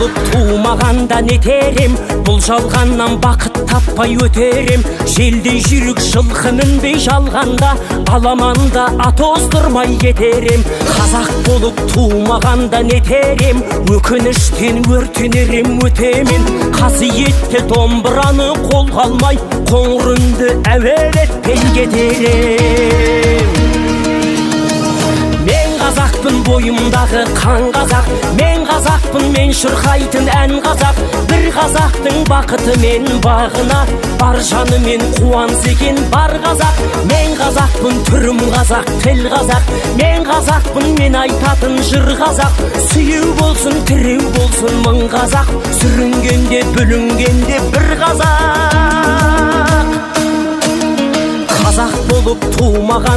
Болып тумағанда нетер ем, бұл жалғаннан бақыт таппай өтер ем. Желдей жүйрік жылқы мінбей жалғанда, аламанда ат оздырмай кетер ем. Қазақ болып тумағанда нетер ем, өкініштен өртенер ем өтемен. Қасиетті домбыраны қолға алмай, қоңыр үнді әуелетпей кетер ем. Мен қазақпын, бойымдағы қан қазақ. Мен қазақпын, мен шырқайтын ән қазақ. Бір қазақтың бақыты мен бағына бар жанымен қуанса екен бар қазақ. Мен қазақпын, түрім қазақ, тіл қазақ. Мен қазақпын, мен айтатын жыр қазақ. Сүйеу болсын, тіреу болсын мың қазақ, сүрінгенде, бүлінгенде бір қазақ. Қазақ болып тумаған